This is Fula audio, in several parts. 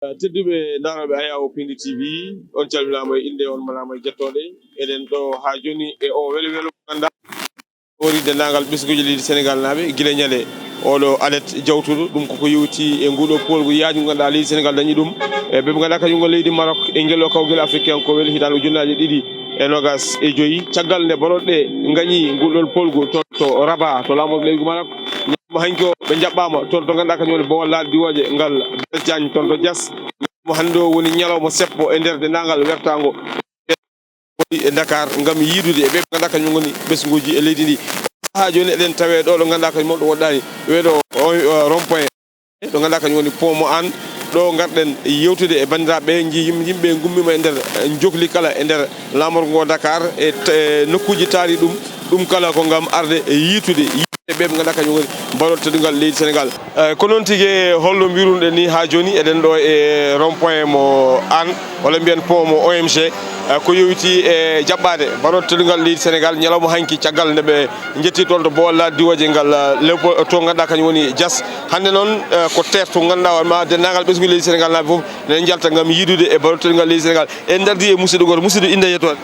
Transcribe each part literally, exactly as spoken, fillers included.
Tedduɓe ndaarooɓe Ayawo Pindi T V, on calminaama e innde, on manaama e jettooɗe. Eɗen ɗo haa jooni e o welo welo mo ngannduɗaa, woni denndaangal ɓesnguuji leydi Senegaal naaɓe, gila ñande oɗo alet jawtuɗo, ɗum koko yowti e nguɗo poolgu yaajngu ngannduɗaa leydi Senegaal dañi ɗum. E ɓe ngannduɗaa kañum ko leydi Maroc e ngel o kawgel africain ko weli hitaande ujunnaaje ɗiɗi e nogas e joyi. Caggal nde baɗooɗe ngañi ngol ɗon poolgu to, to Rabat, to laamorgo leydi Maroc, ñalawma hanki o ɓe njaɓɓaama toon to ngannduɗaa kañum woni Bawol Laaɗe Diwooje ngal Blaise Diagne toon to Diass. Mo hannde o woni ñalawma seppo e nder denndaangal wertaango e Dakar ngam yiidude e ɓe ɓe ngannduɗaa kañum ngoni ɓesnguuji e leydi ndi. Haa jooni eɗen tawee ɗo ɗo ngannduɗaa kañum wonɗo woɗɗaani weeɗo o, o rond-point. Ɗo ngannduɗaa kañum woni pont mo Hann. Ɗo ngarɗen yewtude e banndiraaɓe, nji-, yim-, yimɓe ngummiima e nder, eh, njokli kala e nder laamorgo ngo Dakar e t-, e nokkuuji taari ɗum. Ɗum kala ko ngam arde e yiitude, yiitude ɓe ɓe ngannduɗaa kañum woni baɗooɗe teddungal leydi Senegaal. Eh, ko noon tigi, holno mbiruɗen ni haa jooni eɗen ɗo e rond-point mo Hann, walla mbiyen pont mo O M G, eh, ko yowiti e jaɓɓaade baɗooɗe teddungal leydi Senegaal ñalawma hanki caggal nde ɓe njetti toon to Bawol Laaɗe Diwooje ngal, eh, Léopold, to ngannduɗaa kañum woni Diass. Hannde noon, eh, ko teerto ngannduɗaa hoore ma denndaangal ɓesngu leydi Senegaal naaɓe fof ene njalta ngam yiidude e baɗooɗe teddungal leydi Senegaal. En ndardi e musidɗo gooto, musidɗo innde e yettoode.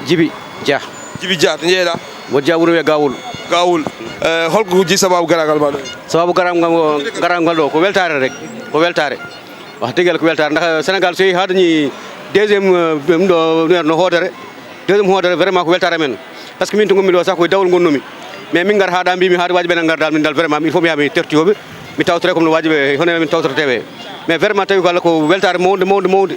Djiby Dia. Djiby Dia, to njeeyɗaa? Mboɗo jeyaa wuro wiyee Gawol. Gawol. Eh, holko jeyi sabaabu garaagal ma ɗo? Sabaabu garaagal ngal, garaagal ngal ɗo ko weltaare rek, ko weltaare. Wax dëgg Yàlla ko weltaare, ndax Senegaal so yehi haa dañi deuxième, eh, ɗum ɗo, no hoodere, deuxième hoodere, vraiment ko weltaare men. Parce que min to ngonmi ɗo sax ko e dawol ngonnumi. Mais min ngar haa ɗo mbimi haa waji ɓe ngar dal, min dal vraiment il faut mi yaha mi terti hoɓe, mi tawtore comme no waji ɓe, hono min tawtorte ɓe. Mais vraiment tawi ko Allah ko weltaare mawnde, mawnde, mawnde.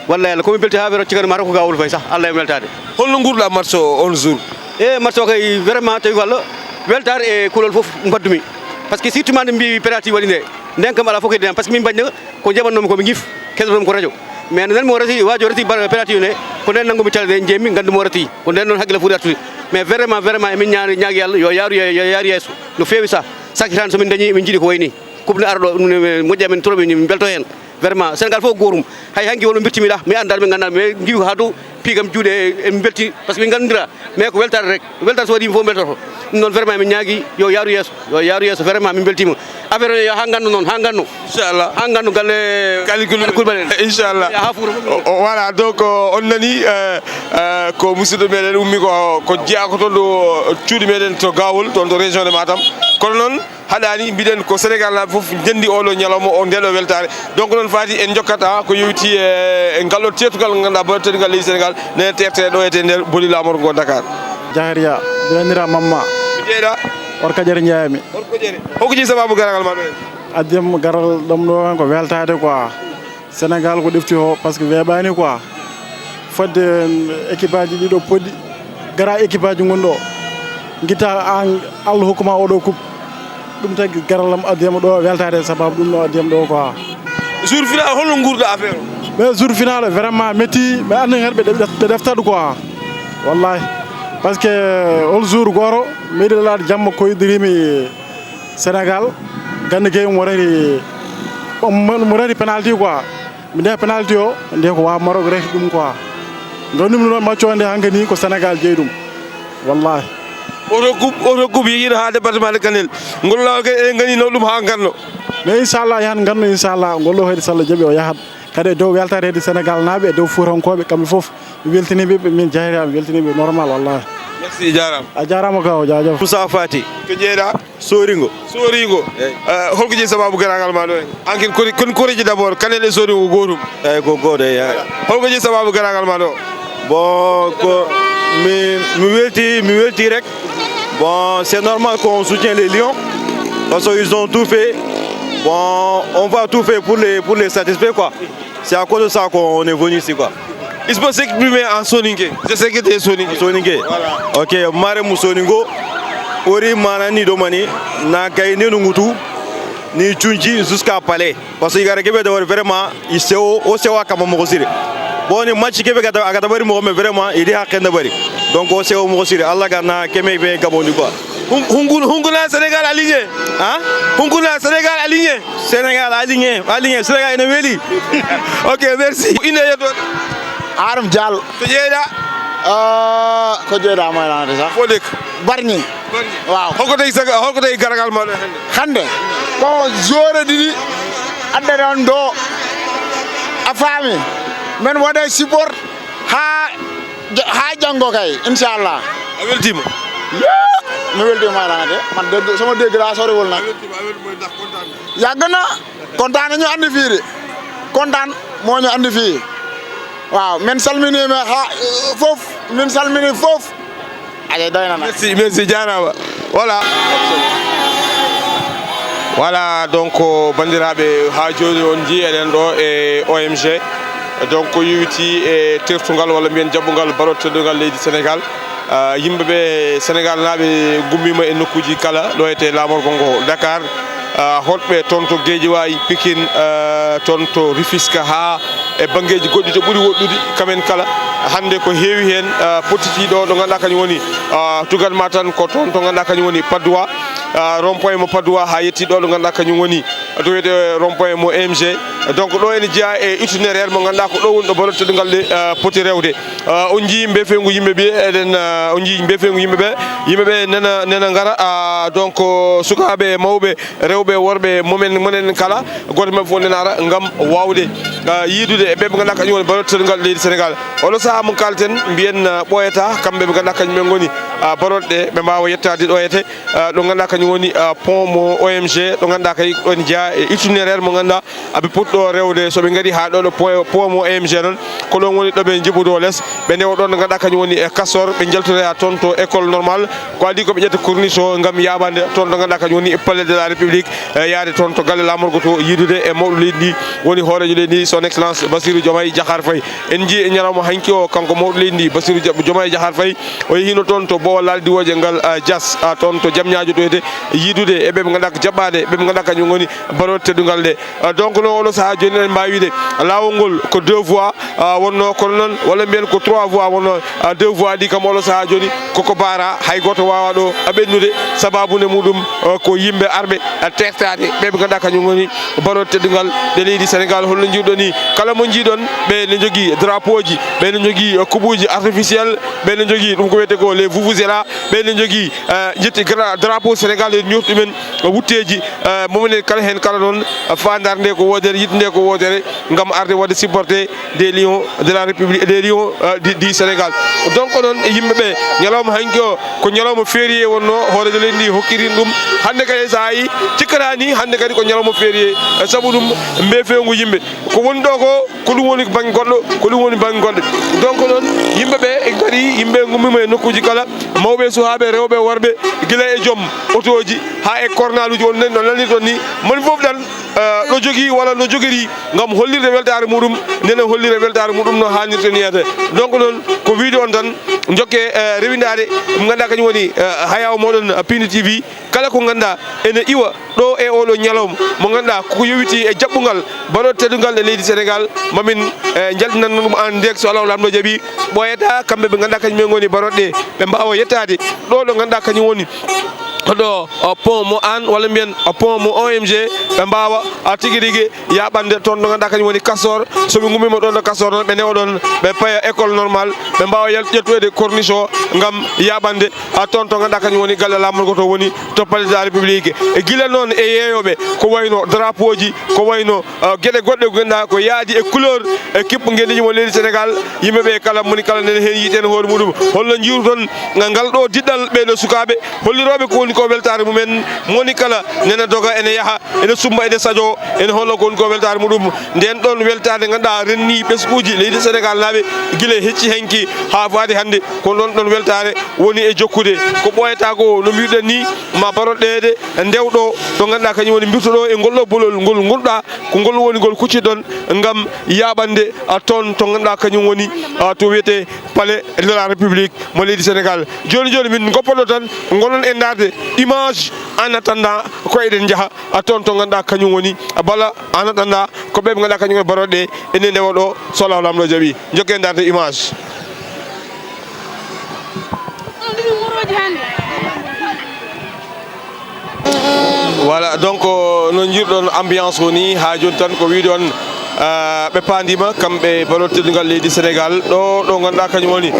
Wallahi Allah, ko mi belti haa wiyete cikkano ma tan ko Gawol fayi sah, Allah e weltaade. Holno nguurɗaa match o on jour? E match o kay vraiment tawi ko Allah, weltaare e kulol fof mbaɗdumi. Parce que surtout ma nde mbi penalty waɗi nde, nden kam alaa fof kadi, parce que min mbaɗi nde ko njaɓannoomi ko mi ngif, keɗotonoomi ko radio. Mais nde nanmi o resi, waaji o resi ba-, penalty o ne, ko nden nanngumi tele ɗe, njeemi, nganndu mo resi. Ko nden noon hakkille foti artude. Mais vraiment, vraiment, emin ñaani, ñaagi Allah, yo yaaru ye-, yo yaaru yeeso. No feewi sah, sakkitaani so min dañi, min njiɗi ko wayi ni. Coupe ne ara ɗo, ɗum ne moƴƴi amen trop, min mbelto heen. Vraiment, Senegaal fof ko gootum. Hay hanki won ɓe mbirtimi ɗa, mi anndaa ɓe nganndaa, mais ngiwi ko haa dow, piigam juuɗe, en mbelti, parce que min nganndira, mais ko weltaare rek. Weltaare so waɗi, yimɓe fof mbeltoto. Ɗum noon, vraiment, min ñaagi yo yaaru yeeso, yo yaaru yeeso, vraiment, min mbeltiima. Affaire o yo haa nganndu noon, haa nganndu. Inchallah. Haa nganndu galle Kali Koulibaly. Kali Koulibaly. Inchallah. Haa Fuuta fof. O, o, voilà, donc, o, on nani, euh, euh, ko musidɗo meɗen ummi ko, ko jeyaa ko toon ɗo cuuɗi meɗen to Gawol, toon to région de Matam. Kono noon, haɗaani, mbiɗen ko Senegaal naaɓe fof njanndi oɗo ñalawma o, ndeɗo weltaare. Donc noon, Faty, en njokkat ko yowiti e, e ngal ɗo teertugal ngal ngannduɗaa baɗooɗe teddungal leydi Senegaal, nde teertee ɗo e nder boli laamorgo ngo Dakar. Jahariya, mi innira Mamma. Ko jeeɗa? Workajere njeeyami. Workajere. Holko jeyi sabaabu garagal ma ɗo heen? Addi am garal ɗam ɗo ko weltaade quoi. Senegaal ko ɗefti o, parce que weeɓaani quoi. Fodde équipe aji ɗiɗo poɗɗi, gara équipe aji ngonɗo. Ngitta an, Allah hokkuma oɗo coupe. Ɗum tagi garal am addiyam ɗo weltaade sababu ɗum ɗo addiyam ɗo quoi. Jour final, holno nguurɗa affaire o? Mais jour final, vraiment, metti, mais anndi heen ɓe ɗef-, ɓe ɗeftat quoi. Wallahi. Parce que, hol jour gooto, meɗi lalaade jamma koydirimi Senegaal, Gana Gueye mo rati, mo, mo rati penalty quoi. Mi ndeya penalty o, nde ko waa Maroc rati ɗum quoi. Nganndu-mi noon match o nde hankadi ko Senegaal jeyi ɗum. Wallahi. Oto coupe, oto coupe yehiino haa département de Kanel. Ngol laawol kadi eɗen nganndi naw ɗum haa nganno. Mais inchallah yahan nganno inchallah. Ngol ɗo hedi so Allah jaɓi o yahat. Kadi e dow weltaare hedi Senegaal naaɓe, e dow Fuutankooɓe kamɓe fof. Mi weltiniiɓe, min Jahariya, mi weltiniiɓe normal, wallahi. Merci, jaaraama. A jaaraama kaw, jaajëf. Moussa Fati. Ko jeeɗa? Sooringo. Sooringo. Eey. Eh, holko jeyi sababu garagal ma ɗo heen? An ken kori-, kon koreeji d'abord, Kanel e Sooringo ko gootum. Eey, ko gooto, eey, eey. Holko jeyi sababu garagal ma ɗo? Bon, ko mi, mi welti, mi welti rek. Bon, c'est normal qu'on soutient les Lions, parce qu'ils ont tout fait. Bon, on va tout faire pour les, pour les satisfaire, quoi. C'est à cause de ça qu'on est venu ici, quoi. Il faut s'exprimer en soninké. Je sais que tu es soninké. Soninké. Voilà. Ok, mare mu soningo. Ori mana ni do mani. Na kay ne nungutu. Ni chunchi jusqu'à Palais. Parce que gara kebe da vraiment, il se o, o se wa kama mo sire. Bon, ni match kebe gata, gata bari mo, mais vraiment, il est à kenda bari. Donc, o se o mo sire. Allah gana keme be gabondi quoi. Hun-, hungu-, hunguna Sénégal aligné. Hein? Hunguna Sénégal aligné. Sénégal aligné, aligné. Sénégal ene weli. Ok, merci. Inde yetto. Arm Dial. To jeeɗa? Ah, ko jeeɗa ma lande sa? Ko dek. Barni. Barni. Waaw. Holko tawi saga, holko tawi garagal ma ɗo hannde? Hannde ko joore ɗiɗi addaɗan ɗo. A faami? Men waɗay support haa, haa janngo kay, inchallah. A weltiima? Yo, mi weltiima maɗa de. Man dégg, sama dégg daa soriwul nag. Yàgg na. Kontaan ñu andi fii de. Kontaan moo ñu andi fii. Waaw, men salminiima haa, fof, min salmini fof. Aja doy na nag. Merci, merci, jaaraama. Voilà. Voilà, donc, banndiraaɓe, haa jooni on njii eɗen ɗo e O M G. Donc, ko yowiti e tertungal walla mbiyen jaɓɓungal baroɗe teddungal leydi Sénégal. Ah, yimɓe ɓe Sénégal naaɓe ngummiima e nokkuuji kala ɗo etee laamorgo ngo Dakar, ah, hoɗɓe toon to Guédiawaye, Pikine, ah, toon to Rufisque haa e banngeeji goɗɗi to ɓuri woɗɗude. Kamen kala hannde ko heewi heen, ah, pottitii ɗo ɗo ngannduɗaa kañum woni, ah, tugal ma tan ko toon to ngannduɗaa kañum woni Patte d'Oie, ah, rond point mo Patte d'Oie haa yettii ɗo ɗo ngannduɗaa kañum woni to wiyetee rond point mo M G. Donc ɗo ene jeyaa e itinéraire mo ngannduɗaa ko ɗo woni ɗo baroɗe teddungal ɗe, ah, poti rewde. Ah, on njii mbeefeengu yimɓe ɓe, eɗen, ah, on njii mbeefeengu yimɓe ɓe. Yimɓe ɓe nena, nena ngara, ah, donc, sukaaɓe e mawɓe, rewɓe, worɓe, momen, monen kala, gooto maɓɓe fof nena ara ngam waawde, ah, yiidude e ɓe ɓe ngannduɗaa kañum woni baroɗe teddungal leydi Sénégal. Oɗo sahaa mo kalten, mbiyen, ah, ɓooyataa, kamɓe ɓe ngannduɗaa kañum ɓe ngoni, ah, baroɗe ɗe, ɓe mbaawa yettaade ɗo etee, ah, ɗo ngannduɗaa kañum woni, ah, pont mo O M G, ɗo ngannduɗaa kay ɗo ene jeyaa e itinéraire mo ngannduɗaa aɓe poti ɗo rewde, so ɓe ngarii haa ɗo ɗo point, point mo M G noon, ko ɗon woni ɗo ɓe njiɓodoo les, ɓe ndewa ɗon ɗo ngannduɗaa kañum woni e Castor, ɓe njaltoya toon to école normale, ko adii ko ɓe ƴetta corniche o ngam yaaɓande toon ɗo ngannduɗaa kañum woni Palais de la République, e yaade toon to galle laamorgo to, yiidude e mawɗo leydi ndi, woni hooreejo leydi ndi, son excellence Bassirou Diomaye Diakhar Faye. En njii e ñalawma hanki o, kanko mawɗo leydi ndi, Bassirou Dia-, Diomaye Diakhar Faye, o yehiino toon to Boowal Laaɗe Diwooje ngal, ah, Diass, ah, toon to Diamniadio to etee, yiidude e ɓe ɓe ngannduɗaa ko jaɓɓaaɗe, ɓe ɓe ngannduɗaa kañum ngoni baroɗe teddungal ɗe. Ah, donc noon oɗo sahaa jooni eɗen mbaawi wiide laawol ngol ko deux voies, ah, wonnoo, kono noon walla mbiyen ko trois voies wonnoo, ah, deux voies ɗi kam oɗo sahaa jooni koko baaraa, hay gooto waawaa ɗo, ah, ɓennude, sabaabu nde muɗum, ah, ko yimɓe arɓe, ah, teertaade, ɓe ɓe ngannduɗaa kañum ngoni baroɗe teddungal ɗe leydi Sénégal. Holno njiiruɗon ni, kala mo njiiɗon, ɓe ne njogii drapeau ji, ɓe ne njogii, ah, kuɓuuji artificiel, ɓe ne njogii ɗum ko wiyetee ko les vuvuzelas, ɓe ne njogii, eh, njetti gra-, drapeau Sénégal e ñooti ɗumen, eh, wutteeji, eh, mo woni kala heen kala noon, eh, faandaare nde ko wootere, yiɗde nde ko wootere, ngam arde waɗde supporter des lions de la République, des lions, eh, du, du Sénégal. Donc noon yimɓe ɓe, ñalawma hanki o ko ñalawma férié wonnoo, hooreejo leydi ndi hokkiri en ɗum. Hannde kadi so a yii, cikkataa ni hannde kadi ko ñalawma férié, eh, sabu ɗum mbeefeengu yimɓe. Ko woni ɗo ko, ko ɗum woni bannge goɗɗo, ko ɗum woni bannge goɗɗo. Donc noon, yimɓe ɓe e ngari, yimɓe ngummiima e nokkuuji kala, mawɓe e suhaaɓe, rewɓe e worɓe, gila e joom otooji haa e kornaaluuji, on nani no nanirɗon ni. Moni fof ɗan, eh, ɗo jogii walla no jogiri ngam hollirde weltaare muɗum, ndenen hollirde weltaare muɗum no haanirta ni yaade. Donc noon, ko wiide on tan, njokke, eh, rewindaade, mo ngannduɗaa kañum woni, eh, hayaawo mooɗon, eh, Pindi T V. Kala ko ngannduɗaa ene iwa ɗo e oɗo ñalawma mo ngannduɗaa koko yowitii e jaɓɓungal baroɗe teddungal e leydi Sénégal, mamin, eh, njaltinan ɗum en direct so Allahu Laamɗo jaɓii. Ɓooyataa kamɓe ɓe ngannduɗaa kañum en ngoni baroɗe ɗe, ɓe mbaawa yettaade ɗo ɗo ngannduɗaa kañum woni ɗo, o, pont mo Hann walla mbiyen, o, pont mo O M G, ɓe mbaawa, a, tigi rigi yaaɓande toon ɗo ngannduɗaa kañum woni Castor. So ɓe ngummiima ɗoon ɗo Castor noon, ɓe newa ɗoon, ɓe paya école normale, ɓe mbaawa yal-, ƴettoyde corniche o ngam yaaɓande, a, toon to ngannduɗaa kañum woni galle laamorgo to woni to Palais de la République. E gila noon e yeeyooɓe ko wayno drapeau ji, ko wayno, a, geɗe goɗɗe ko ngannduɗaa ko yaadi e couleur e kippu ngenndiiji mo leydi Sénégal, yimɓe ɓe kala moni kala nene heen yiiten hoore muɗum. Holno njiiruɗon ngal ɗo diɗɗal ɓee ɗo sukaaɓe hollirooɓe ko woni ko weltaare mumen, moni kala nena doga ene yaha, ene sumba, ene sajo, ene hollo ko woni ko weltaare muɗum. Nden ɗon weltaare ngannduɗaa renni ɓesnguuji leydi Sénégal naaɓe gila hecci henki haa faade hannde, ko ɗon ɗon weltaare woni e jokkude. Ko ɓooyata ko no mbiɗen ni, ma baroɗeede ndewɗo ɗo ngannduɗaa kañum woni mbirtuɗo e ngol ɗo bolol ngol ngurɗa, ko ngol woni ngol kucciɗon ngam yaaɓande, a, toon to ngannduɗaa kañum woni, a, to wiyetee Palais de la République mo leydi Sénégal. Jooni jooni min ngoppoɗo tan, ngonon e ndaarde image en attendant ko eɗen njaha, a, toon to ngannduɗaa kañum woni, a, bala en attendant ko ɓe ɓe ngannduɗaa kañum woni baroɗe ene ndewa ɗo so Allahu Laamɗo jaɓi. Njokke ndaarde image. Voilà, donc, euh, no njiiruɗon ambiance o ni, haa jooni tan ko wiide on, euh, ɓe paandiima kamɓe baroɗe teddungal leydi Sénégal, ɗo, ɗo ngannduɗaa kañum woni,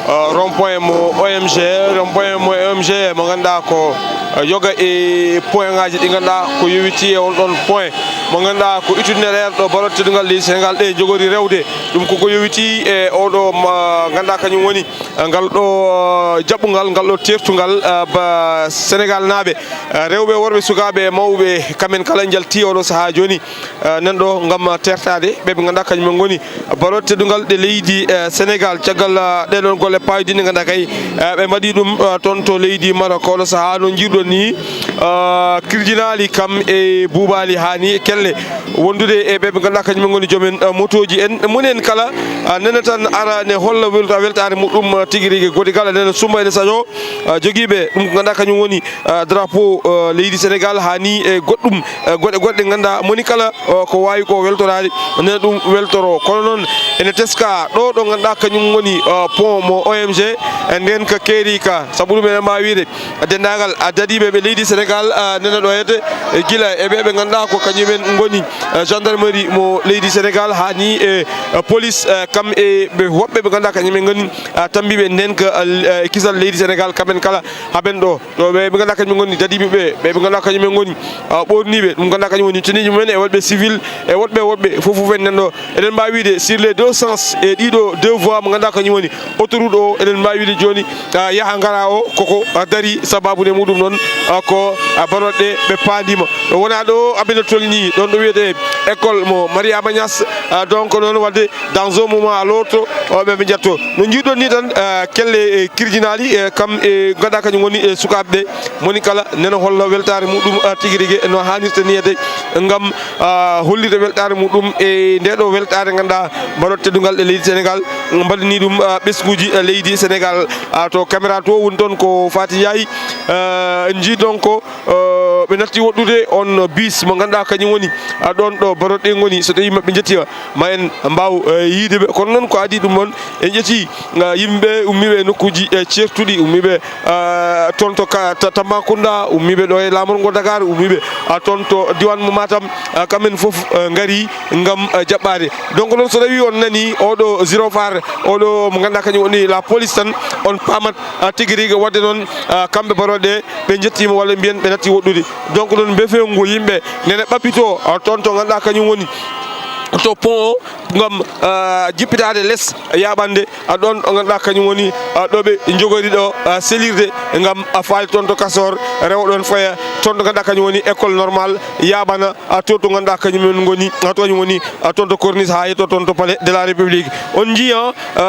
euh, rond point mo O M G, rond point mo O M G mo ngannduɗaa ko, yoga e point ngaji ɗi ngannduɗaa ko yowiti e on ɗon point mo ngannduɗaa ko itinéraire ɗo barotte teddungal leydi Sénégal ɗe jogori rewde. Ɗum koko yowiti e oɗo ma ngannduɗaa kañum woni ngal ɗo jaɓɓungal, ngal ɗo tertungal ba Sénégal naaɓe, rewɓe, worɓe, sukaaɓe e mawɓe, kamɓe kala njalti oɗo sahaa jooni. Nan ɗo ngam tertaade ɓe ɓe ngannduɗaa kañum en ngoni barotte teddungal ɗe leydi Sénégal. Caggal ɗee ɗoon golle paayɗe ɗe ngannduɗaa kay ɓe mbaɗi ɗum toon to leydi Maroc. Oɗo sahaa no njiiruɗon ni, kirjinaali kam e buubaali haa ni kelle wondude e ɓe ɓe ngannduɗaa kañum en ngoni joomen motooji en. Moni en kala nana tan ara ne holla wel- weltaare muɗum tigi rigi. Godi kala nana sumba ene sajo jogiiɓe ɗum ko ngannduɗaa kañum woni drapeau leydi Sénégal haa ni e goɗɗum, goɗɗe goɗɗe ngannduɗaa moni kala ko waawi ko weltoraade nana ɗum weltoro. Kono noon ene teska ɗo ɗo ngannduɗaa kañum woni pont mo O M G e ndeen ka keeri ka, sabu ɗum eɗen mbaawi wiide denndaangal dadiiɓe ɓe leydi Sénégal nana ɗo hete gila e ɓe ɓe ngannduɗaa ko kañum en ngoni gendarmerie mo leydi Sénégal haa ni e police, kam e ɓe woɓɓe ɓe ngannduɗaa kañum en ngoni tambiiɓe ndeen ka e kisal leydi Sénégal. Kamɓe kala haɓen ɗo ɗo ɓe ɓe ngannduɗaa kañum en ngoni dadiiɓe ɓe ɓe ɓe ngannduɗaa kañum en ngoni ɓoorniiɓe ɗum ngannduɗaa kañum woni tenue ji mumen e woɗɓe civil e woɗɓe woɗɓe fof fof en nan ɗo. Eɗen mbaawi wiide sur les deux sens e ɗiɗo deux voies mo ngannduɗaa kañum woni autoroute o, eɗen mbaawi wiide jooni yaha ngara o koko darii, sababu nde muɗum noon ko baroɗe ɓe paandiima. Ɗo wonaa ɗo abina tolni ɗoon ɗo wiyetee école mo Mariama Niass. Donc noon waɗde dans un moment à l'autre ɓe ɓe njetto no njiiɗon ni tan kelle kirjinaali kam e ngannduɗaa kañum woni e sukaaɓe ɓe. Moni kala nena holla weltaare muɗum tigi rigi no haanirta niyede ngam hollirde weltaare muɗum e nde ɗo weltaare ngannduɗaa barotte teddungal ɗe leydi Sénégal mbaɗani ɗum ɓesnguuji leydi Sénégal. To caméra to woni toon ko Fati Ndiaye. En njii donc ɓe natti woɗɗude on bis mo ngannduɗaa kañum woni ɗoon ɗo baroɗe ngoni, so tawii maɓɓe njettii ma en mbaaw yiide ɓe. Kono noon ko adii ɗum noon en ƴetti yimɓe ummiiɓe e nokkuuji ceertuɗi, ummiiɓe toon to Tambacounda, ummiiɓe ɗo e laamorgo Dakar, ummiiɓe toon to diiwaan mo Matam, kamɓe fof ngari ngam jaɓɓaade. Donc noon so tawii on nanii oɗo gyrophare oɗo mo ngannduɗaa kañum woni la police tan on paamat tigi rigi waɗde noon kamɓe baroɗe ɓe njettiima walla mbiyen ɓe natti woɗɗude. Donc noon mbefeewu ngu yimɓe nene ɓappitoo toon to ngannduɗaa kañum woni to pont o ngam jippitaade les yaaɓande ɗoon ɗo ngannduɗaa kañum woni ɗo ɓe njogori ɗo selirde ngam faade toon to Castor rewa ɗoon faya toon to ngannduɗaa kañum woni école normal yaaɓana to to ngannduɗaa kañum en ngoni to kañum woni toon to corniche haa yetto toon to palais de la république. On njii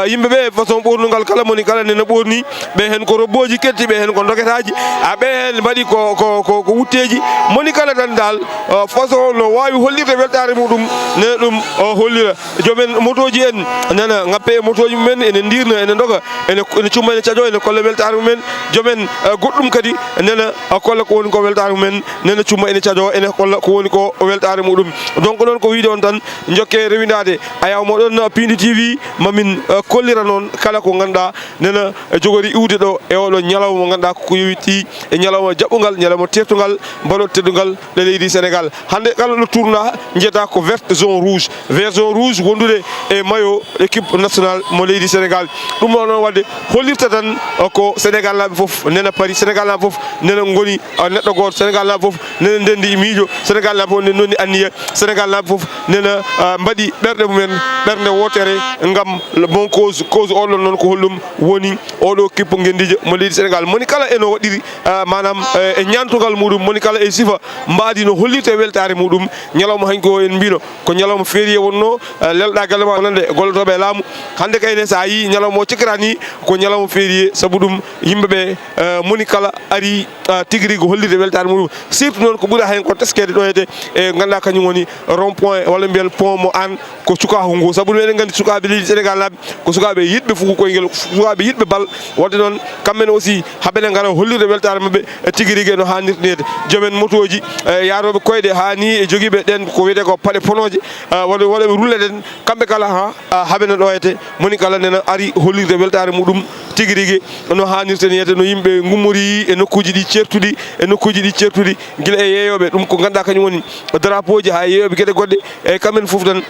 yimɓe ɓe façon ɓoornungal kala moni kala nena ɓoorni ɓe heen ko robbooji ketti ɓe heen ko ndoketaaji a ɓe heen mbaɗi ko ko ko ko wutteeji. Moni kala tan dal façon no waawi hollirde weltaare muɗum nena ɗum o hollira. Joomen motooji en nana ngappe e motooji mumen ene ndirna ene ndoga ene ene cumma ene cajo ene kolla weltaare mumen. Joomen goɗɗum kadi nana kolla ko woni ko weltaare mumen nana cumma ene cajo ene kolla ko woni ko weltaare muɗum. Donc noon ko wiide on tan jokke rewindaade ayaw moɗon Pindi T V mamin kollira noon kala ko ngannduɗaa nena jogori iwde ɗo e oɗo ñalawma mo ngannduɗaa koko yowiti e ñalawma jaɓɓungal ñalawma tertungal mbaɗo teddungal ɗe leydi Sénégal. Hannde kala ɗo tourna njiyata ko verte zone rouge vert zone rouge wondude e mayo équipe nationale mo leydi Sénégal. Ɗum ɗo noon waɗde hollirta tan ko Sénégal naaɓe fof nena paari Sénégal naaɓe fof nena ngoni neɗɗo gooto Sénégal naaɓe fof nena ndenndi miijo Sénégal naaɓe fof nena ndenndi anniya Sénégal naaɓe fof nena mbaɗi ɓerɗe mumen ɓernde wootere ngam bon cause cause oɗon noon ko holɗum woni oɗo kippo ngenndiijo mo leydi Sénégal moni kala eno waɗɗiri maanaam e ñaantugal muɗum moni kala e sifa mbaadi no hollirta e weltaare muɗum. Ñalawma hanki o en mbino ko ñalawma férié wonno lelɗa galle ma wonande gollotooɓe e laamu. Hannde kayne so a yii ñalawma o cikkata ni ko ñalawma férié sabu ɗum yimɓe ɓe moni kala ari tigi rigi hollirde weltaare muɗum surtout noon ko ɓuri heen ko teskede ɗo hete e ngannduɗaa kañum woni rond point walla mbiyen pont mo Hann ko sukaaku ngu sabu ɗum eɗen nganndi sukaaɓe leydi Sénégal naaɓe ko sukaaɓe yiɗɓe fuku koyngel sukaaɓe yiɗɓe bal. Wadde noon kamɓe ne aussi haɓene ngara hollirde weltaare maɓɓe tigi rigi no haanirta neede. Joomen motooji yaarooɓe koyɗe haa ni e jogiiɓe ɗeen ko wiyetee ko paɗe ponooje walla waɗooɓe rulle ɗen kamɓe kala ha haɓene ɗo hete moni kala nena ari hollirde weltaare muɗum tigi rigi no haanirta ni hete no yimɓe ngummori e nokkuuji ɗi ceertuɗi e nokkuuji ɗi ceertuɗi gila e yeeyooɓe ɗum ko ngannduɗaa kañum woni drapeau ji haa e yeeyooɓe geɗe goɗɗe eyyi kamɓe ne fof tan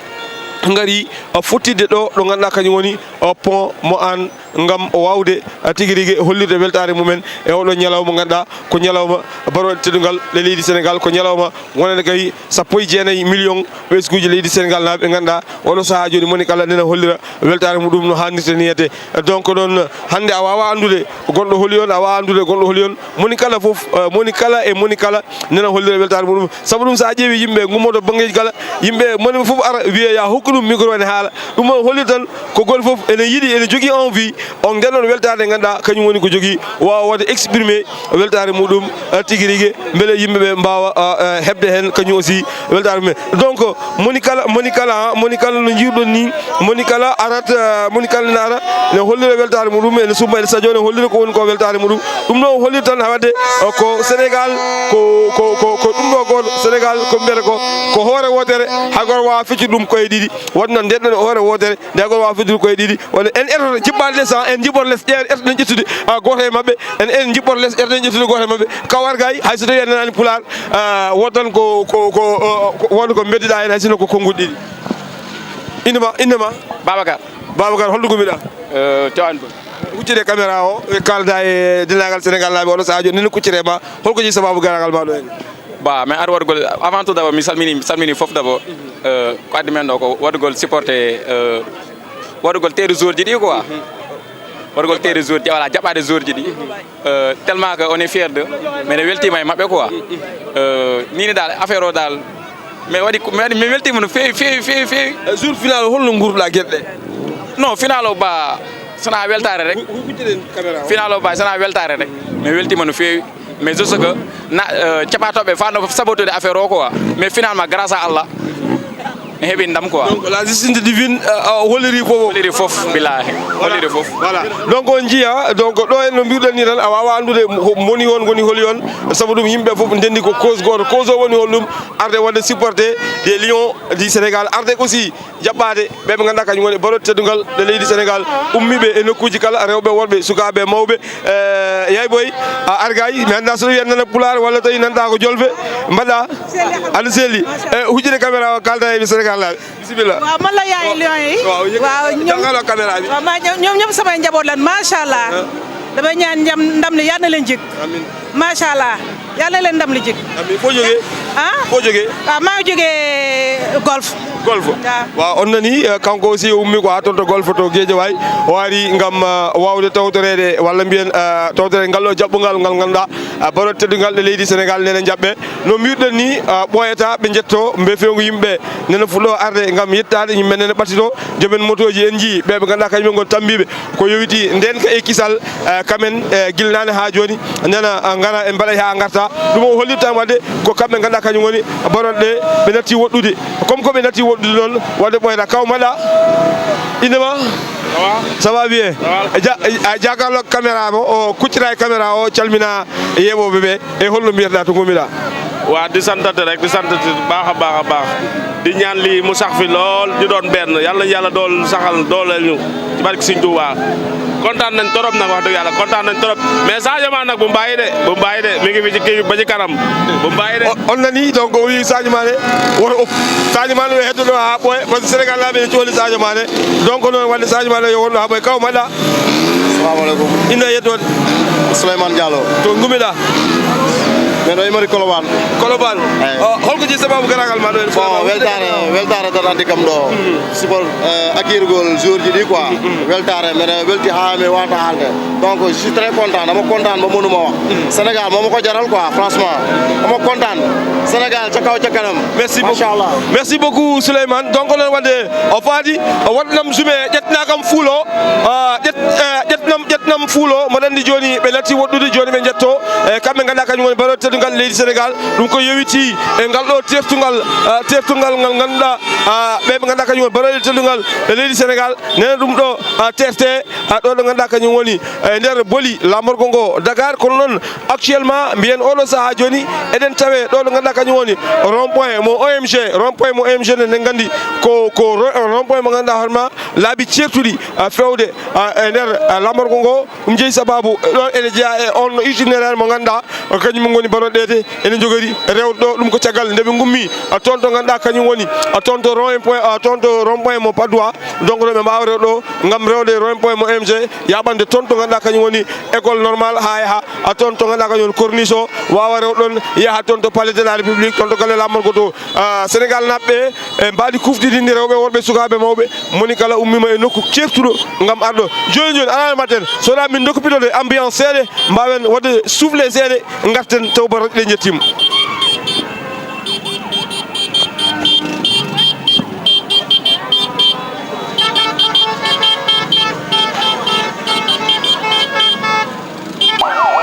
ngari, uh, fottidde ɗo, ɗo ngannduɗaa kañum woni, uh, pont mo Hann, ngam waawde, uh, tigi rigi hollirde weltaare mumen e oɗo ñalawma, ngannduɗaa ko ñalawma barooɗe teddungal e leydi Sénégal, ko ñalawma wonande kay sappo e jeenayi million ɓesguuji leydi Sénégal naaɓe, ɓe ngannduɗaa oɗo sahaa jooni moni kala nena hollira weltaare muɗum no haanirta ni yete. Donc noon, hannde a waawaa anndude gonɗo holi on, a waawaa anndude gonɗo holi on. Moni kala fof, eh, moni kala e moni kala nena hollira weltaare muɗum. Sabu ɗum, so a ƴeewi yimɓe ngummoto banngeeji kala, yimɓe moni fof ara wiya ya hokku ɗum micro ene haala. Ɗum o holli tan ko gooto fof ene yiɗi, ene jogii envie on nden ɗon weltaare nde ngannduɗaa kañum woni ko jogii, waawa waɗde exprimer weltaare muɗum, eh, tigi rigi, mbele yimɓe ɓe mbaawa, eh, eh, heɓde heen kañum aussi weltaare mumen. Donc moni kala, moni kala, ah, moni kala no njiiruɗon ni, moni kala arat, eh, moni kala ene ara, ene hollira weltaare muɗum, ene sumba, ene sajo, ene hollira ko woni ko weltaare muɗum. Ɗum ɗo o holliri tan, haɗde, eh, ko Sénégal, ko, ko, ko, ko ɗum ɗo gooto, Sénégal ko mbiyata ko, ko hoore wootere, hay gooto waawaa feccude ɗum koye ɗiɗi. Waɗi noon, nden ɗon hoore wootere, nde hay gooto waawaa feccude koye ɗiɗi. Woni en etoto jiɓɓaade les, ah, en njiɓɓoto les, ƴeewen etoɗen ƴettude, ah, gooto e maɓɓe. En, en njiɓɓoto les, etoɗen ƴettude gooto e maɓɓe. Kaw Argaay, hay so tawii a nanaani Pulaar, ah, wood tan ko, ko, ko, oh, ko, won ko mbeddiɗaa heen, hay sinno ko konnguɗi ɗiɗi. Innde ma, innde ma? Babacar. Babacar, holto ngummiɗaa? Eh, Tivaouane Peulh. Huccite caméra o, e kaalda e denndaangal Sénégal naaɓe oɗo sahaa jooni, nene kuccite ma, holko jeyi sabaabu garagal ma ɗo heen? Ba, mi ari waɗugol, avant tout d'abord, mi salmini, mi salmini fof d'abord. Eh, ko addi men ɗo ko waɗugol supporté, eh, waɗugol teeru joueur ji ɗi quoi. Waɗugol teeru joueur ji, voilà, jaɓɓaade joueur ji ɗi. Euh, tellement que on est fier de, mais en weltiima e maɓɓe quoi. Euh, nii ne daal, affaire o daal, mi waɗi, mi waɗi, mi weltiima no feewi, feewi, feewi, feewi. Eh, jour final o, holno nguurduɗaa geɗe ɗe? Non, final o ba, so wonaa weltaare rek. Hu-, hucciten caméra o. Final o ba, so wonaa weltaare rek. Mi weltiima no feewi. Mais juste que na, euh, caɓaatooɓe fa no sabotude affaire o quoi. Mais finalement, grâce à Allah, mi heɓi ndam quoi. Donc la justice divine, euh, euh, holliri fof. Holliri fof, billahi. Voilà. Holliri fof. Voilà. Donc on njiya, donc ɗo en no mbiruɗen ni tan, a waawaa anndude mo-, moni on, woni holi on. Sabu ɗum yimɓe fof ndenndi ko cause gooto. Cause o woni holɗum? Arde waɗde supporter des Lions du Sénégal. Arde aussi jaɓɓaade ɓe ɓe ngannduɗaa kañum woni barooɗe teddungal ɗe leydi Sénégal, ummiiɓe e nokkuuji kala, rewɓe, worɓe, sukaaɓe, mawɓe. Eh, Yaay Boy, a Argaay, mi anndaa so wiyat nana Pulaar walla tawi nanɗaa ko Jolfe, mbaɗɗaa? Aɗa selli. Eh, huccite caméra o, kaalda e Sénégal naaɓe. Bisimilla. Waaw, man la Yaay Lion yi. Waaw, yëg-, waaw, ñoom, jàngaloo caméra bi. Waaw, maa ñoom, ñoom ñëpp samay njaboot lan, macha Allah. Ah. Damay ñaan njam, ndam li yal na leen jik. Amiin. Macha Allah. Yal na leen ndam li jik. Amiin. Foo jógee? Ah? Foo jógee? Waaw, maa ngi jógee Golf. Golf. Waaw. Waaw, on nani, eh, kanko aussi o ummi ko haa toon to Golf to Guédiawaye. O ari ngam, eh, waawde tawtoreede, walla mbiyen, eh, tawtoreede ngal ɗo jaɓɓungal ngal ngannduɗaa, eh, barooɗe teddungal ɗe leydi Sénégal nene jaɓɓe. No mbiruɗen ni, eh, ɓooyata ɓe njetto mbe fewngu yimɓe nene fuɗɗo arde ngam yettaade yimɓe nene ɓattito. Joomen motooji en njii ɓe ɓe ngannduɗaa kañum en ngon tambiiɓe ko yowiti ndenka e kisal, eh, kamen, eh, gila naane haa jooni, nena, eh, ngara en mbaɗa haa ngarta. Ɗum o hollirta en waɗde ko kamɓe ngannduɗaa kañum woni baroɗe ɗe ɓe natti woɗɗude. Comme ko ɓe natti woɗɗude noon, waɗde ɓooyata. Kaw mbaɗa, innde ma? Ça va? Ça va bien. Ça va. A ja-, a jàkkaarloog caméra mo, o kuccita e caméra o, calmina yeeɓooɓe ɓe. E holno mbiyatɗaa to ngummiɗaa? Waa, di santate rek, di santate bu baax a baax a baax. Di ñaan lii mu sax fi lool, di doon benn. Yàlla nañu Yàlla dool saxal, dooleel ñu ci barke Sëñ Tuubaa. Kontaan nañ trop nag, wax dëgg Yàlla, kontaan nañ trop. Mais Sadio Mané nag bu mu bàyyi de, bu mu bàyyi de, mi ngi fi ci kii ba ci kanam. Bu mu bàyyi de. O-, on nani, donc, o wi Sadio Mané, woto o-, Sadio Mané o hedduɗo haa ɓooya, parce que Sénégal naaɓe ne cohli Sadio Mané. Donc, noon waɗde Sadio Mané yo wonno haa ɓooya. Kaw mbaɗɗaa? Assalamu alaikum. Innde e yettoode? Souleymane Diallo. To ngummiɗaa? Min ɗo Imori Colobane. Colobane. Eyi. O, holko jeyi sababu garagal ma ɗo e Bon, Colobane? Weltaare, weltaare tan addi kam ɗo. Mhm. Support, eh, accirgol joueur ji ɗi quoi. Mhm. Weltaare, mbeɗa welti haa mi waawata haalde. Donc, je suis très content. Dama kontaan ba mënuma wax. Mhm. Sénégal moo ma ko jaral quoi, franchement. Dama kontaan. Sénégal ca kaw ca kanam. Merci beaucoup. Machallah. Merci beaucoup, Souleymane. Donc, noon waɗde o faadi, o waɗnam jume, ƴettinaa kam fuulo, ah, ƴet-, eh, ƴettinam, ƴettinam fuulo, mboɗo anndi jooni ɓe natti woɗɗude, jooni ɓe njetto, e kamɓe ngannduɗaa kañum woni barooɗe teddungal leydi Sénégal, ɗum ko yowiti e ngal ɗo tertungal, ah, tertungal ngal ngannduɗaa, ah, ɓe ɓe ngannduɗaa kañum woni barooɗe teddungal e leydi Sénégal, nene ɗum ɗo, ah, terte, ah, ɗo ɗo ngannduɗaa kañum woni e nder boli lamorgo ngo Dakar, kono noon actuellement mbiyen oɗo sahaa jooni eɗen tawe ɗo ɗo ngannduɗaa kañum woni rond point mo O M G, rond point mo O M G ne, ne nganndi ko, ko ro-, rond point mo ngannduɗaa hoorema laabi ceertuɗi, ah, fewde, ah, e nder, ah, lamorgo ngo. Ɗum jeyi sababu ɗo ene jeyaa e on itinéraire mo ngannduɗaa kañum ngoni Ɗeete ene njogori rewde ɗo, ɗum ko caggal nde ɓe ngummi, a, toon to ngannduɗaa kañum woni, a, toon to rond point, a, toon to rond point mo Patte d'Oie. Donc ɗo ɓe mbaawa rewde ɗo ngam rewde rond point mo M G, yaɓande toon to ngannduɗaa kañum woni école normale haa yaha, a, toon to ngannduɗaa kañum woni corniche o, waawa rewde ɗoon yaha toon to Palais de la République, toon to galle laamorgo to. A, Sénégal naaɓe ɓe, e mbaadi kufdidinde rewɓe, worɓe, sukaaɓe, mawɓe, moni kala ummiima e nokku ceertuɗo ngam arɗo. Jooni jooni, alaa no mbaɗten, so wonaa min ndokku pitoɗe ambiance seeɗa, mbaawen waɗde soufflé seeɗa, ngarten taw baroɗe ɗe njettiima.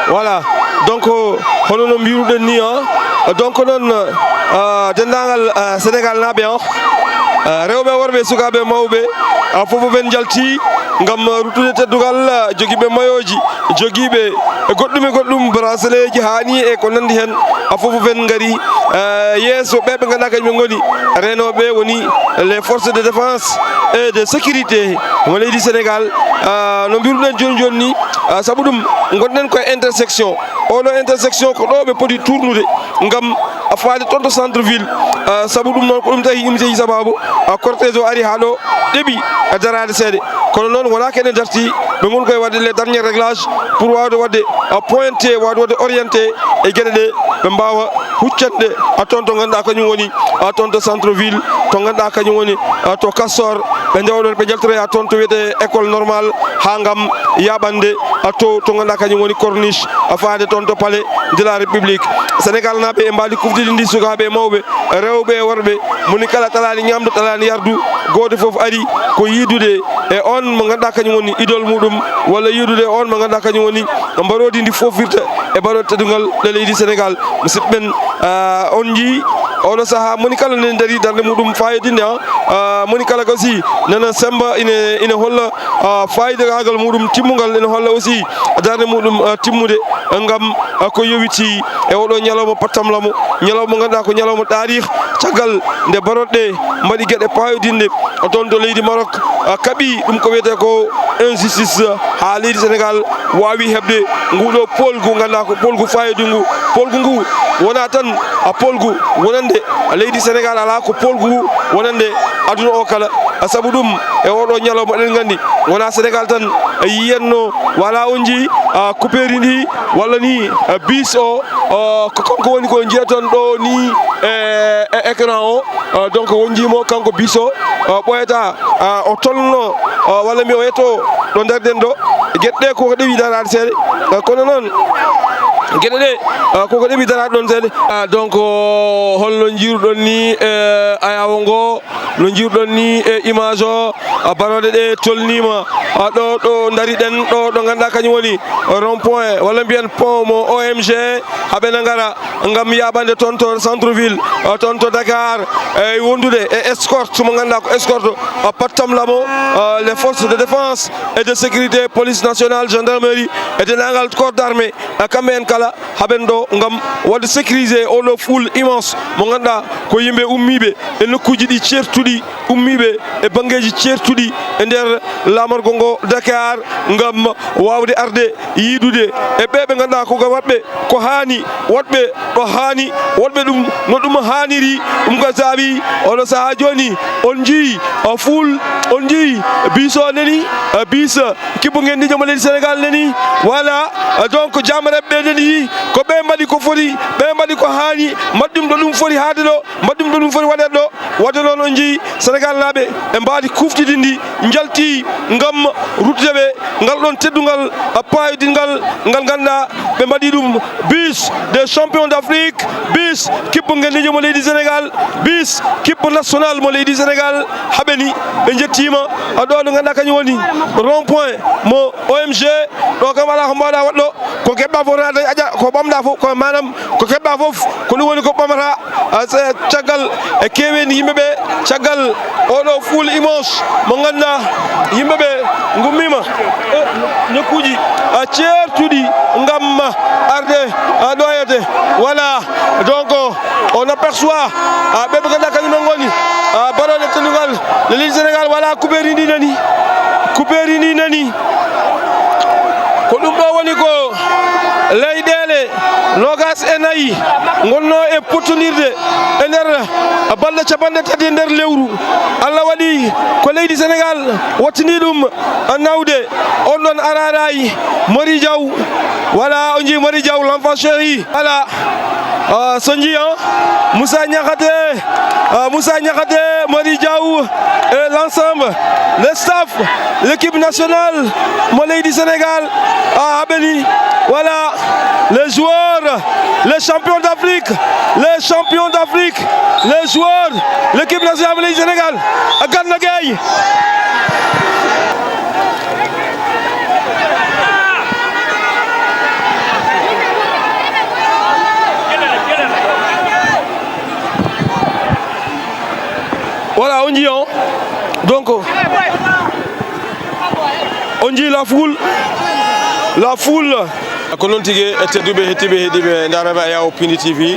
Voilà, donc hono no mbiruɗen ni, a, donc noon, a, denndaangal, a, Sénégal naaɓe, a, rewɓe, worɓe, sukaaɓe, mawɓe, a, fof fof en njalti ngam ruttude teddungal, a, jogiiɓe mayoji, jogiiɓe e goɗɗum e goɗɗum, bracelet ji haani e ko nanndi heen, a, fof fof en ngari, a, yeeso ɓe ɓe ngannduɗaa kañum ngoni reenooɓe, woni les forces de défense et de sécurité mo leydi Sénégal. A, no mbiruɗen jooni jooni ni, a, sabu ɗum ngonɗen koye intersection. Oɗo intersection ko ɗo ɓe poti tournude ngam a faade toon to centre ville. A, sabu ɗum noon ko ɗum tawi ɗum jeyi sababu, a, cortège o ari haa ɗo, ɗeɓi, a, daraade seeɗa. Kono noon wonaa ko ene darti, ɓe ngoni koye waɗde les derniers réglages pour waawde waɗde, a, pointé, waawde waɗde orienté e geɗe ɗe, ɓe mbaawa huccande, a, toon to ngannduɗaa kañum woni, a, toon to centre ville, to ngannduɗaa kañum woni, a, to Castor. Ɓe ndewa ɗoon, ɓe njaltoroya toon to wiyetee école normale, haa ngam yaaɓande, a, to, to ngannduɗaa kañum woni corniche, a, faade toon to Palais de la République. Sénégal naaɓe e mbaadi kufdidinde sukaaɓe e mawɓe, rewɓe e worɓe, moni kala talaani ñaamdu, talaani yardu, gooto fof ari ko yiidude e oon mo ngannduɗaa kañum woni idole muɗum, walla yiidude e oon mo ngannduɗaa kañum woni mbaroodi ndi foofirta e baroode teddungal ɗo leydi Sénégal. Musidɓe men, a, on njii oɗo sahaa, moni kala ne darii darnde muɗum fayodinde, a, a, moni kala aussi nana semmba ine, ine holla, a, fayodagol muɗum timmungal, ine holla aussi darnde muɗum, a, timmude ngam, a, ko yowiti e oɗo ñalawma pattamlamo, ñalawma mo ngannduɗaa ko ñalawma taarih, caggal nde baroɗe mbaɗi geɗe payodinɗe toon to leydi Maroc, a, kaɓi ɗum ko wiyetee ko injustice, haa leydi Sénégal waawi heɓde nguɗo poolgu, ngannduɗaa ko poolgu fayodingu. Poolgu ngu wonaa tan, a, poolgu wonande leydi Sénégal, alaa ko poolgu wonande aduna o kala. A, sabu ɗum e oɗo ñalawma eɗen nganndi wonaa Sénégal tan yiyatno, walla on njii, a, coupeeri ndi walla ni, a, bis o, a, ko kanko woni ko njiyeten ɗo ni e, e écran o. A, donc on njii mo kanko bis o, a, ɓooyata, a, o tolno, a, walla mi o yetto ɗo ndarɗen ɗo. Geɗe ɗe koko ɗeɓi daraade seeɗa, a, kono noon geɗe ɗe, a, koko ɗeɓi daraade ɗoon seeɗa. A, donc holno njiiruɗon ni, e, ayaawo ngo, no njiiruɗon ni e image o, a, baroɗe ɗe tolniima, a, ɗo, ɗo ndariɗen ɗo, ɗo ngannduɗaa kañum woni rond point walla mbiyen pont mo O M G, haa ɓe na ngara ngam yaaɓande toon to centre ville, a, toon to Dakar, e wondude e escorte mo ngannduɗaa ko escorte, a, pattamlamo, a, les forces de défense et de sécurité, police nationale, gendarmerie e denndaangal corps d'armée, a, kamɓe en kala haaɓen ɗo ngam waɗde sécurisé oɗo foule immense mo ngannduɗaa ko yimɓe ummiiɓe e nokkuuji ɗi ceertuɗi, ummiiɓe e banngeeji ceertuɗi e nder laamorgo ngo Dakar ngam waawde arde yiidude e ɓe ɓe ngannduɗaa ko ngam waɗɓe ko haani, waɗɓe ɗo haani, waɗɓe ɗum no ɗum haaniri. Ɗum ko saabi oɗo sahaa jooni on njii, a, foule, on njii bis o nani, a, bis kibbo ngenndiijo mo leydi Sénégal nani. Voilà, donc jaamareeɓe ɓe nani, ko ɓe mbaɗi ko foti, ɓe mbaɗi ko haani, mbaɗi ɗum ɗo ɗum foti haade ɗo, mbaɗi ɗum ɗo ɗum foti waɗeede ɗo. Wadde noon on njii Sénégal naaɓe e mbaadi kuftidinndi njalti ngam ruttude ɓe ngal ɗoon teddungal, a, paayodingal ngal ngannduɗaa ɓe mbaɗi ɗum bis des champions d'Afrique, bis kibbo ngenndiijo mo leydi Sénégal, bis kibbo national mo leydi Sénégal. Haɓeni ɓe njettiima, a, ɗo ɗo ngannduɗaa kañum woni rond point mo O M G. Ɗo kam alaa ko mbaawɗaa waɗ ɗo, ko keɓɗaa fof tan a dañ aƴa, ko ɓamɗaa fof ko maanaam ko keɓɗaa fof ko ɗum woni ko ɓamata. A, se-, caggal e keeweendi yimɓe ɓe, caggal oɗo foule immense mo ngannduɗaa yimɓe ɓe ngummiima e nokkuuji, a, ceertuɗi ngam arde, a, ɗo yete. Voilà, donc on aperçoit, a, ɓe ɓe ngannduɗaa kañum en ngoni, a, baroɗe teddungal leydi Sénégal. Voilà, coupeeri ndi nani, coupeeri ndi nani. Ko ɗum ɗo woni ko Leyɗeele noogaas e nayi ngonnoo e pottondirde e nder balɗe cappanɗe tati e nder lewru. Allah waɗi ko leydi Senegaal wattini ɗum nawde on ɗon araraay. Mori Diaw, voilà, on njii Mori Diaw, l'enfant chéri. Voilà. Euh, Sonji, hein? Moussa Niakhaté, euh, Moussa Niakhaté, Mori Diaw et l'ensemble, le staff, l'équipe nationale, mo leydi Sénégal, a haɓeni, voilà, les joueurs, les champions d'Afrique, les champions d'Afrique, les joueurs, l'équipe nationale mo leydi Sénégal, a Gana Gueye. Voilà, on njii on. Donc, on njii la foule. La foule. Ko noon tigi, e tedduɓe, heɗtiiɓe, heɗiiɓe, ndaaraaɓe Ayaw Pindi T V.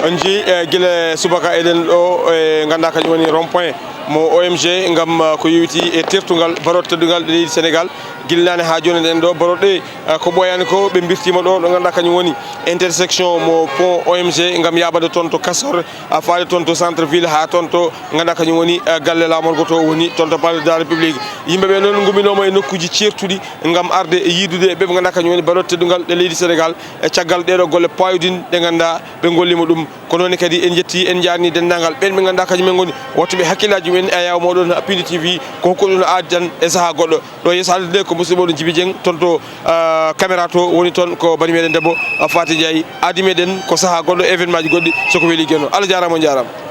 On njii, e gila subaka eɗen ɗo, e ngannduɗaa kañum woni rond point mo O M G ngam, eh, ko yowiti e tertungal baroɗe teddungal leydi Sénégal. Gila naane haa jooni eɗen ɗo baroɗe, eh, ko ɓooyaani ko ɓe mbirtiima ɗo, ɗo ngannduɗaa kañum woni intersection mo pont O M G ngam yaaɓande toon to Castor, a faade toon to centre ville, haa toon to ngannduɗaa kañum woni, eh, galle laamorgo to woni toon to Palais de la République. Yimɓe ɓe noon ngumminooma e nokkuuji ceertuɗi ngam arde e yiidude e ɓe ɓe ngannduɗaa kañum woni baroɗe teddungal ɗe leydi Sénégal e caggal ɗeeɗo golle paayodinɗe ɗe ngannduɗaa ɓe ngolliima ɗum. Ko noon kadi en njetti, en njaarni denndaangal ɓeen ɓe ngannduɗaa kañum en ngoni wattuɓe hakkillaaji mumen e Ayaw mooɗon Pindi T V, ko hokkuɗon aadi tan e sahaa goɗɗo. Ɗo yeeso haalirde nde ko musidɗo mooɗon Jibi Dieng, toon to, ah, caméra to woni toon ko bani meɗen debbo, ah, Faty Ndiaye. Aadi meɗen ko sahaa goɗɗo, événement ji goɗɗi, so ko weeli geno. Allah jaaraama, on njaaraama.